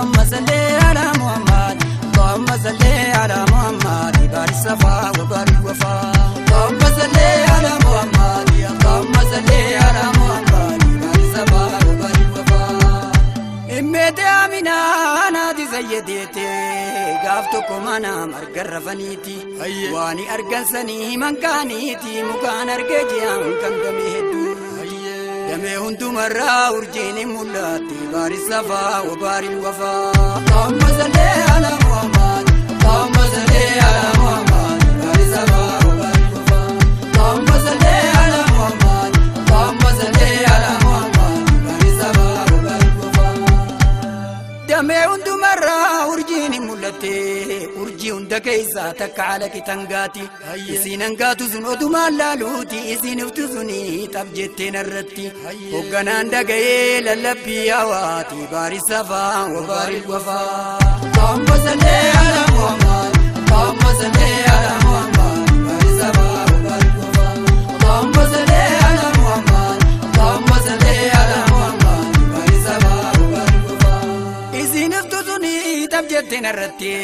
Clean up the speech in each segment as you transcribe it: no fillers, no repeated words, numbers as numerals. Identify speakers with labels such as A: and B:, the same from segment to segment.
A: اللهم صل على محمد اللهم صل على محمد بار الصفا وبار الوفا اللهم صل على محمد اللهم صل على محمد بار الصفا وبار الوفا إمتي آمنا نادي سيدتي قافتكم أنا مرقرفنيتي واني أرقنسني من كانيتي مكان أرقجيان كان دمي دمي هندو مرة ورجيني مولاتي بار الصفا وبار الوفا اللهم صل على محمد اللهم صل على محمد بار الصفا وبار الوفا اللهم صل على محمد اللهم صل على محمد بار الصفا وبار الوفا دمي هندو مرة ورجيني مولاتي ورجي هندك إذا تك تنقاتي إسين أنقاتو زنودو مالالوتي إسين افتزني تبجتين الرتي وقنان دقاي للبي هواتي بار الصفا وبار الوفا اللهم صل على محمد اللهم صل على محمد بار الصفا وبار الوفا اللهم صل على محمد اللهم صل على محمد بار الصفا وبار الوفا إسين افتزني تبجتين الرتي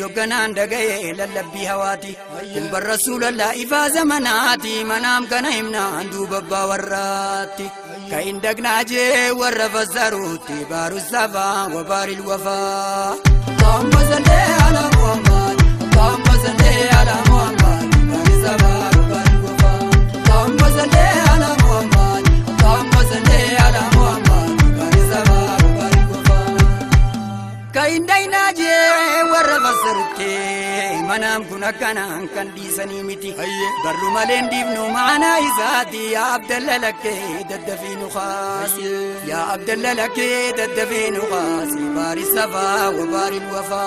A: يوغنان دقاي للبي هواتي كن الرسول الله إفا زمناتي منام كان إمنان دوب باوراتي كاين دقناجي ورف الزروتي بار الصفا وبار الوفا اللهم صل على محمد اللهم صل على محمد بار الصفا وبار الوفا اللهم صل على محمد اللهم صل على محمد بار الصفا وبار الوفا كاين دقناجي ورف الزروتي منام كنا كان كان ديسني متي برو مالين ديبنو معنا إزاتي يا عبد الله لك ددفين خاسي يا عبد الله لك ددفين خاسي بار الصفا وبار الوفا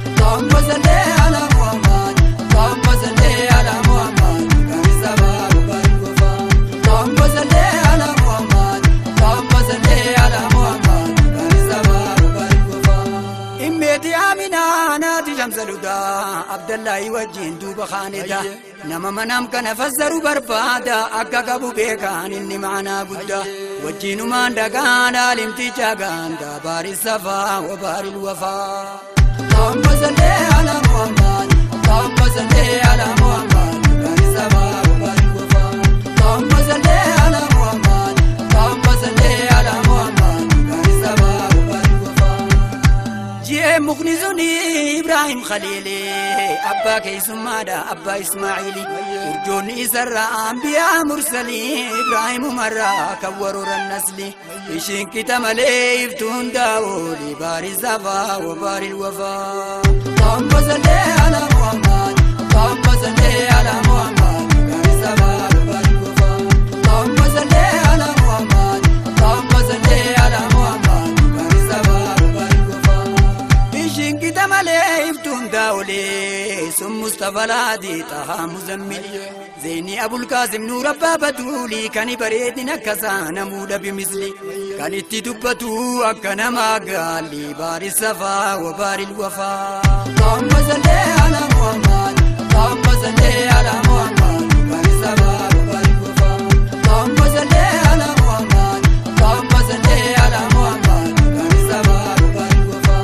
A: اللهم صل على محمد اللهم صل على محمد بار الصفا وبار الوفا اللهم صل على محمد اللهم صل على محمد بار الصفا وبار الوفا إمتي آمنا نادي شمس الهدى عبد الله وجين دوب خاندا نما منام كان فزر بربادا أكا كابو بيكان إني معنا قدا وجين مان دقان عالم تيجاقان دا بار الصفا وبار الوفا اللهم صل على محمد اللهم صل على محمد بار الصفا وبار الوفا اللهم صل على محمد اللهم صل على محمد بار الصفا وبار الوفا جي مخنزوني إبراهيم خليلي أبا كيسمادا أبا إسماعيلي ورجوني سرى أنبياء مرسلين إبراهيم مرة كورور النسل إشين كتملي إفتون داولي بار الصفا وبار الوفا اللهم صل على محمد اللهم صل على محمد بار الصفا وبار الوفا اللهم صل على محمد اللهم صل على محمد بار الصفا وبار الوفا إشين كتملي إفتون داولي سم مصطفى الهادي طه مزمل زيني أبو القاسم نور أبا بدولي كان بريد نكسا نمود بمثلي كان التدبتو أكنا ما قالي بار الصفا وبار الوفا اللهم صل على محمد اللهم صل على محمد بار الصفا وبار الوفا اللهم صل على محمد اللهم صل على محمد بار الصفا وبار الوفا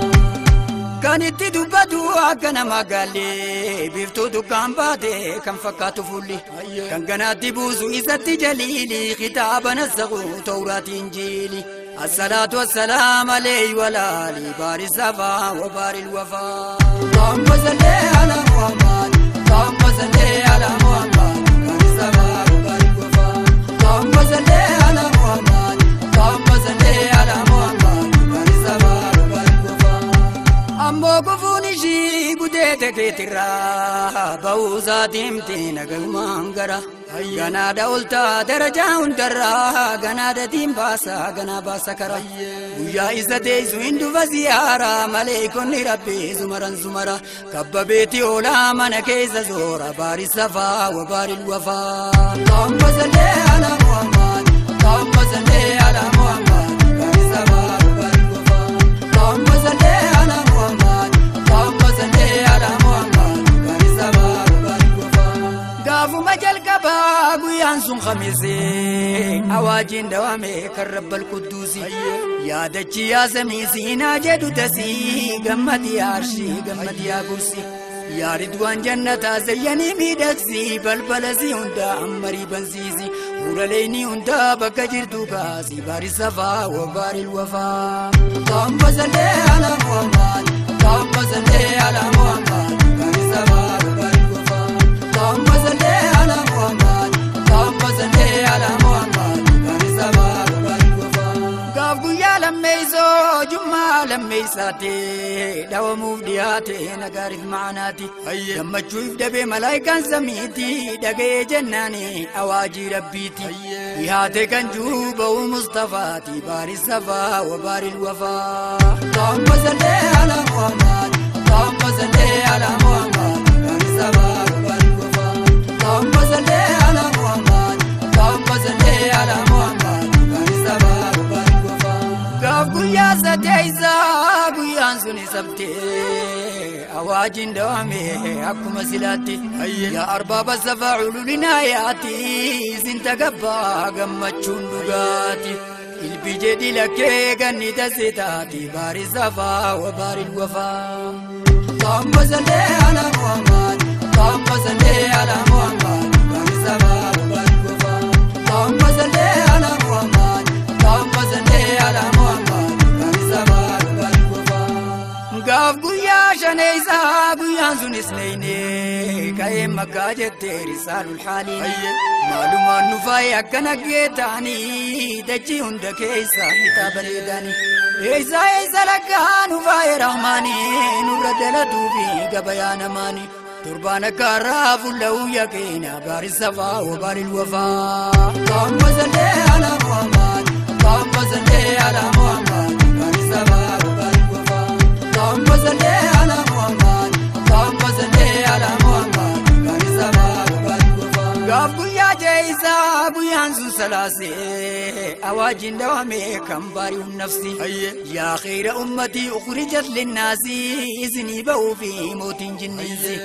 A: كان التدبتو أكنا ما قالي بيفتو دكان باتي كان فكاتو فولي كان قناتي بوزو إزتي جليلي خطاب نسغو توراة إنجيلي الصلاة والسلام عليه والآلي بار الصفا وبار الوفا اللهم صل على محمد اللهم صل على محمد بار الصفا وبار الوفا اللهم صل على محمد اللهم صل على محمد بار الصفا وبار الوفا أمو كفوني شي قديتك ترى بوزا تمتين قومان غنا دولتا درجة وندرا غنا دتيم باسا غنا باسا كرا ويا إزتي زويندو فزيارة ملائكون ربي زمرا زمرا كب بيتي أولا من كيس زورا بار الصفا وبار الوفا اللهم صل على محمد اللهم صل على محمد بار الصفا وبار الوفا اللهم صل على محمد اللهم صل على محمد بار الصفا وبار الوفا قافو مجل كبا قيان سن خميسي Awaajin dawame kan rabbal qudduusi yaadachi yaa samii siinaa jedhu tasii gammadi arshii gammadi yaa kursi yaa ridwaan jannataa zayyanii miidhagsi balbala si hundaa ammarii bansiisi huraleeni hundaa bakka jirtu kaasi baari safaa wa baari wafaa. Allahumma salli ala Muhammad Allahumma salli ala Muhammad baari safaa wa baari wafaa. Allahumma salli ala Muhammad Allahumma salli ala Muhammad baari safaa wa baari wafaa. Gaaf guyyaa lammeessoo jummaa lammeessaati dhawamuuf dhiyaate nagaariif maanaati gammachuuf dhabee malaayikaan samiiti dhaga'ee jennaani awaajii rabbiiti dhiyaate kan juuba'u Mustafaati baari safaa wa baari wafaa. Allahumma salli ala Muhammad Allahumma salli ala Muhammad baari safaa wa baari wafaa. Allahumma salli ala Muhammad Allahumma salli ala Muhammad baari safaa wa baari wafaa. Gaaf guyyaa sadeessaa guyyaan suni sabtee awaajin dawame akkuma silaatti yaa arbaaba safaa cululinaa yaati isin tagabbaa gammachuun dhugaati ilbi jedhi lakkee ganni tasitaati baari safaa wa baari wafaa. Allahumma salli ala Muhammad Allahumma salli ala Muhammad baari safaa wa baari wafaa. Allahumma salli ala Muhammad Allahumma salli ala Muhammad baari safaa wa baari wafaa. Gaaf guyyaa shaneessaa guyyaan sunis leeyne ka'ee makkaa jettee risaalul haaliin maalumaan nufaayee akkana geetaanii dachii hunda keessa hitaa bareedaanii eessa eessa lakkaa nufaayee rahmaanii nurra dalatuu fi gabayaa namaanii torbaan akka har'aa fuula'uu yakeena baari safaa wa baari wafaa. Allahumma salli ala Muhammad Allahumma salli ala Muhammad baari safaa wa baari wafaa. Allahumma salli ala Muhammad Allahumma salli ala Muhammad baari safaa wa baari wafaa. Gaaf guyyaa jeesaa guyyaan sun salaasee awaajin dawame kan baari'u nafsi yaa khayra ummatii ukhrijat linnaasi isinii ba'uu fi mootiin jinniinsi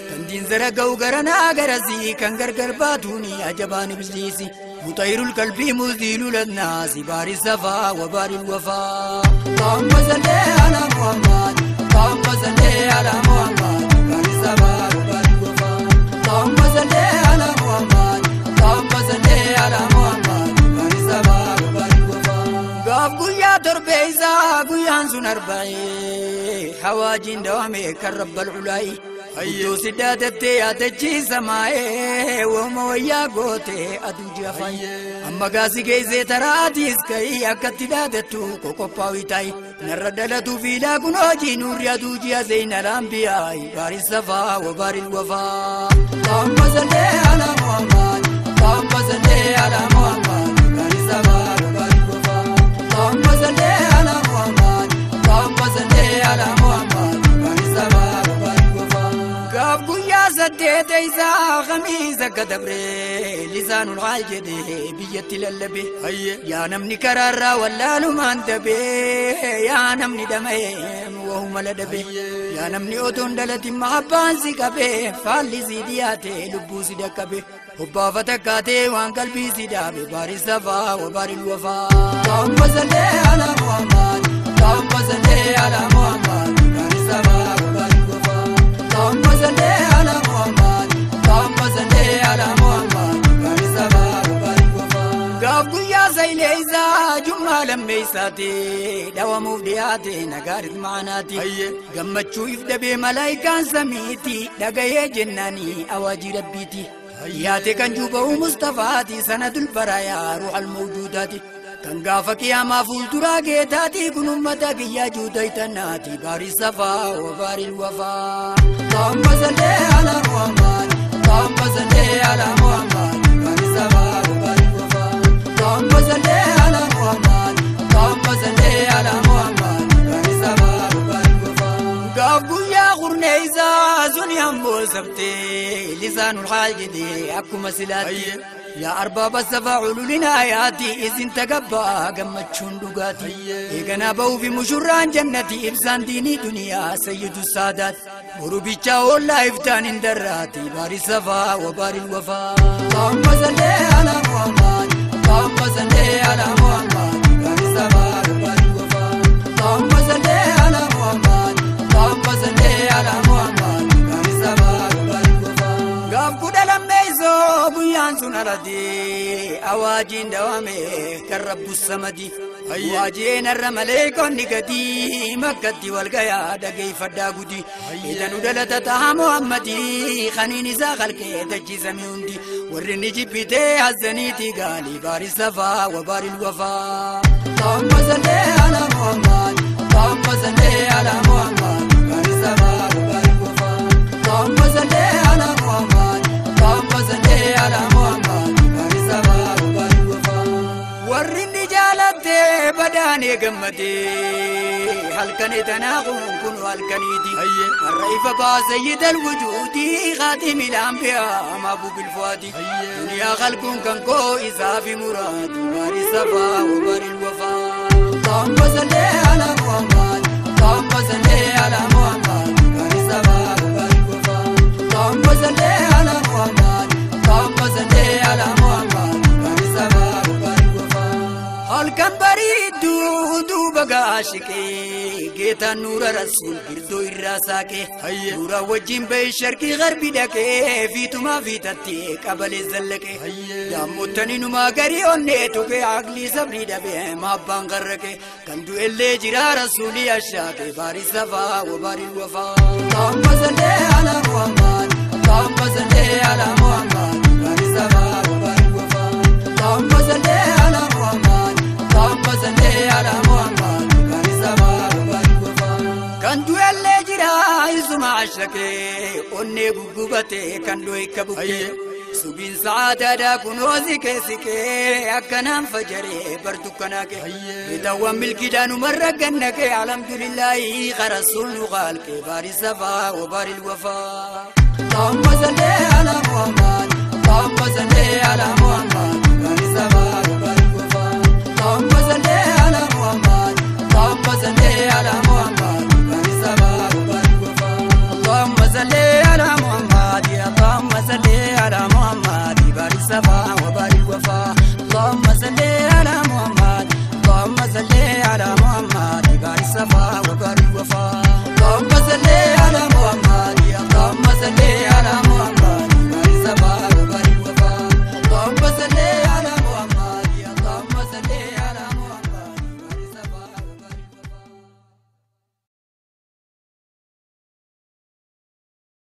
A: kan diinzara ga'u garanaa garasii kan gargar baatuuni ajabaan ibliisi mutayirul qalbii muziilu lannaasi baari safaa wa baari wafaa. Allahumma salli ala Muhammad Allahumma salli ala Muhammad baari safaa wa baari wafaa. Allahumma salli ala Muhammad Allahumma salli ala Muhammad baari safaa wa baari wafaa. Gaaf guyyaa torbeessaa guyyaan sun arba'ee hawaajin dawame kan rabbal ulaayi guddoo siddaatattee yaadachiisa maa'ee wauma wayyaa gootee aduu ji'afaayi amma gaasi geessee taraatiis ka'ii akkatti dhaadattu qoqophaa'u taayi narra dhalatuu fiilaa kun hojii nurri aduu ji'a zeynal ambiyaayi baari safaa wa baari wafaa. Allahumma salli ala Muhammad Allahumma salli ala Muhammad baari safaa wa baari wafaa. Allahumma salli ala Muhammad Allahumma salli ala Muhammad baari safaa wa baari wafaa. Gaaf guyyaa saddeeteessaa khamiisa kadabree lisaanul haal jedhee biyyatti lallabe yaa namni karaarraa wallaalumaan dabee yaa namni dhama'ee wahuma ladhabe yaa namni otoon dhalatin mahabbaan si qabee faalli si dhiyaate lubbuu si dhaqqabe hobbaafata kaatee waan qalbii si dhaabe baari safaa wa baari wafaa. Allahumma salli ala Muhammad Allahumma salli ala Muhammad baari safaa wa baari wafaa. Allahumma salli ala Muhammad Allahumma salli ala Muhammad baari safaa wa baari wafaa. Gaaf guyyaa sayleessaa jummaa lammeessaati dhawamuuf dhiyaate nagaariif maanaati gammachuu if dhabee malaayikaan samiiti dhaga'ee jennaanii awaajii rabbiiti dhiyaate kan juuba'u Mustafaati sanadul baraayaa ruuxal mawjuudaati kan gaafa qiyaamaa fuulduraa geetaati kun ummata kiyyaa juudaytanaati baari safaa wa baari wafaa. Allahumma salli ala Muhammad Allahumma salli ala Muhammad baari safaa wa baari wafaa. Allahumma salli ala Muhammad Allahumma salli ala Muhammad baari safaa wa baari wafaa. Gaaf guyyaa qurneessaa suni ammoo sabtee lisaanul haal jedhee akkuma silaatti yaa arbaaba safaa cululinaa yaati isin tagabbaa gammachuun dhugaati eeganaa ba'uu fi mushurraan jannati ibsaan diinii duniyaa sayyidu saadaat boru bichaa oollaa iftaan hin darraati baari safaa wa baari wafaa. Allahumma salli ala Muhammad اللهم صل على محمد بار الصفا وبار الوفا. اللهم صل على محمد، اللهم صل على محمد بار الصفا وبار الوفا. Gaaf 12 guyyaan sun alatti awaajiin dawame kan rabbu samadi. Waajeen irra maleekonni gadi makkatti wal gayaa dhageeffadhaa gudi. Idanu dhalata ta'a Muhammadii kaniin isaa qalqee dachiisame hundi. Warri ni jibbitee hazzaniiti gaalii baari safaa wa baari wafaa. Allahumma salli ala Muhammad, Allahumma salli ala Muhammad baari safaa wa baari wafaa. Allahumma salli ala Muhammad, Allahumma salli ala Muhammad baari safaa wa baari wafaa. Warri ni jaalattee badaanee gammadee halkanii tanaa kun halkaniiti. Har'a ifa baasayyidal wujuudii khaatimil anbiyaa mahbuubil fuwaadi. Duniyaa khalquun kan koo isaa fi muraadi baari safaa wa baari wafaa. Allahumma salli ala Muhammad, Allahumma salli ala Muhammad baari safaa wa baari wafaa. Allahumma salli ala Muhammad, Allahumma salli ala Muhammad baari safaa wa baari wafaa. Halkan bareedduu duuba gaashiqee geetaan nuura rasuul girdoo irraa saaqee nuura wajjin bahee sharqii garbi dhaqee fiitumaa fiitattee qabalee zallaqee daammottanii numaa garii onnee tuqee aqlii sabrii dhabee maabbaan qarraqee kan du'ellee jira rasuulii ashaaqee baari safaa wa baari wafaa. Allahumma salli ala Muhammad, Allahumma salli ala Muhammad baari safaa wa baari wafaa. Allahumma salli ala Muhammad, Allahumma salli ala Muhammad baari safaa wa baari wafaa. Kan du'ellee jira isuma ashaqee onnee guggubatee kan du'e akka bukkee. Subiin sa'aadaadhaa kunoo siqee siqee akkanaan fajaree bartu kanaaqe. Itaawwan milkiidhaan umarra gannaqee alhamdulillaahi qarasuun nu qaalqee baari safaa wa baari wafaa. Allahumma salli ala Muhammad, Allahumma salli ala Muhammad.